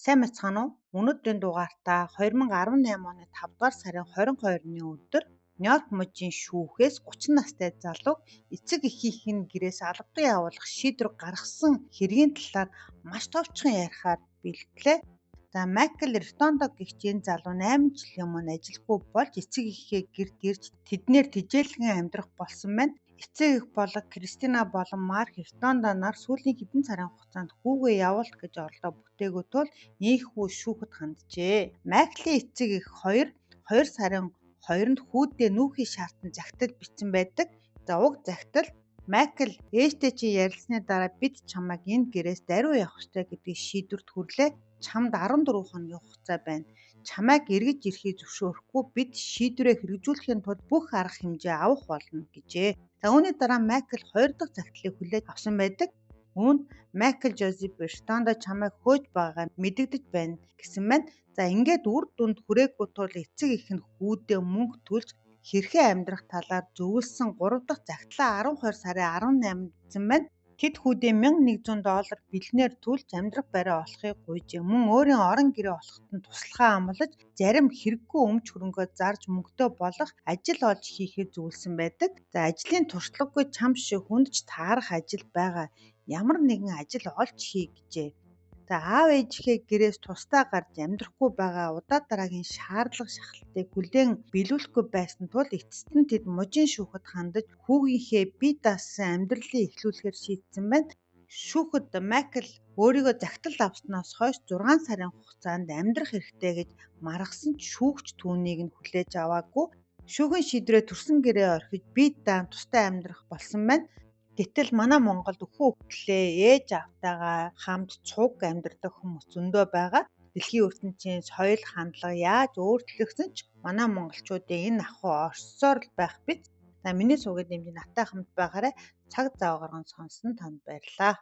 Сайн байцгаана уу? Өнөөдрийн дугаартаа 2018 оны 5 дугаар сарын 22-ны өдөр Нью-Йорк мужийн шүүхээс 30 настай залууг эцэг эхийнх нь гэрээс албадан явуулах шийдвэр гаргасан хэргийн талаар маш товчхон ярихаар бэлтлээ. За, Майкл Ротондо гэгч энэ залуу 8 жилийн өмнө ажилгүй болж эцэг эхээ гэрт ирж тэднээр тэжээлгэн амьдрах болсон байна. Эцэг эх болон Кристина болон Марк Ротондо нар сүүлийн хэдэн сарын хугацаанд хүүгээ явуулах гэж оролдоо бүтээгүү тул ийнхүү шүүхэд ханджээ. Майклийн эцэг эх хоёр 2 сарын 2-нд хүүдээ нүүхийн шаартан захидал бичсэн байдаг. За, уг захидал Майкл ээжтэй чи ярилцсны дараа бид чамайг энэ гэрээс даруй явах ёстой гэдгийг шийдвэрт хүрлээ. Чамд 14 хоногийн хугацаа байна. Чамайг эргэж ирэхийг зөвшөөрөхгүй бид шийдвэрээ хэрэгжүүлэхийн тулд бүх арга хэмжээ авах болно гэжээ. За, үүний дараа Майкл 2 дахь захидлыг хүлээж авсан байдаг. Үүнд Майкл Жозеф Ротондо чамайг хөөж байгаагаа мэдэгдэж байна гэсэн байна. За, ингээд үр дүнд хүрээгүй тул эцэг эх нь хүүдээ мөнгө төлж хэрхэн амьдрах талаар зөвлөсөн 3 дахь захидлаа 12 сарын 18-нд бичсэн байна. Тэд хүүдээ 1100 доллар бэлнээр төлж амьдрах байраа олохыг гуйжээ. Мөн өөрийн орон гэрээ олоход нь туслахаа амлаж, зарим хэрэггүй өмч хөрөнгөө зарж мөнгөтэй болох ажил олж хийхээ зөвлөсөн байдаг. За, ажлын туршлагагүй чам шиг хүнд ч таарах ажил байгаа. Ямар нэгэн ажил олж хий гэжээ. За, аав ээжийнхээ гэрээс тусдаа гарч амьдрахгүй байгаа удаа дараагийн шаардлага шахалтыг хүлээн биелүүлэхгүй байсан тул эцэст нь тэд мужийн шүүхэд хандаж хүүгийнхээ бие даасан амьдралыг эхлүүлэхээр шийдсэн байна. Шүүхэд Майкл өөрийгөө захидал авснаас хойш 6 сарын хугацаанд амьдрах эрхтэй гэж маргасан ч шүүгч түүнийг нь хүлээж аваагүй. Шүүхийн шийдвэрээ төрсөн гэрээ орхиж бие даан тусдаа амьдрах болсон байна. Гэтэл манай Монголд өхөн өвтлээ ээж аавтайгаа хамт цуг амьдардаг хүмүүс зөндөө байгаа. Дэлхийн ертөнцийн соёл хандлага яаж өөрчлөгдсөн ч манай монголчуудын энэ ахуй орсоор л байх биз. За, миний сувгийн дэмжин надтай хамт байгаарай. Цаг зав гарган сонссон танд баярлалаа.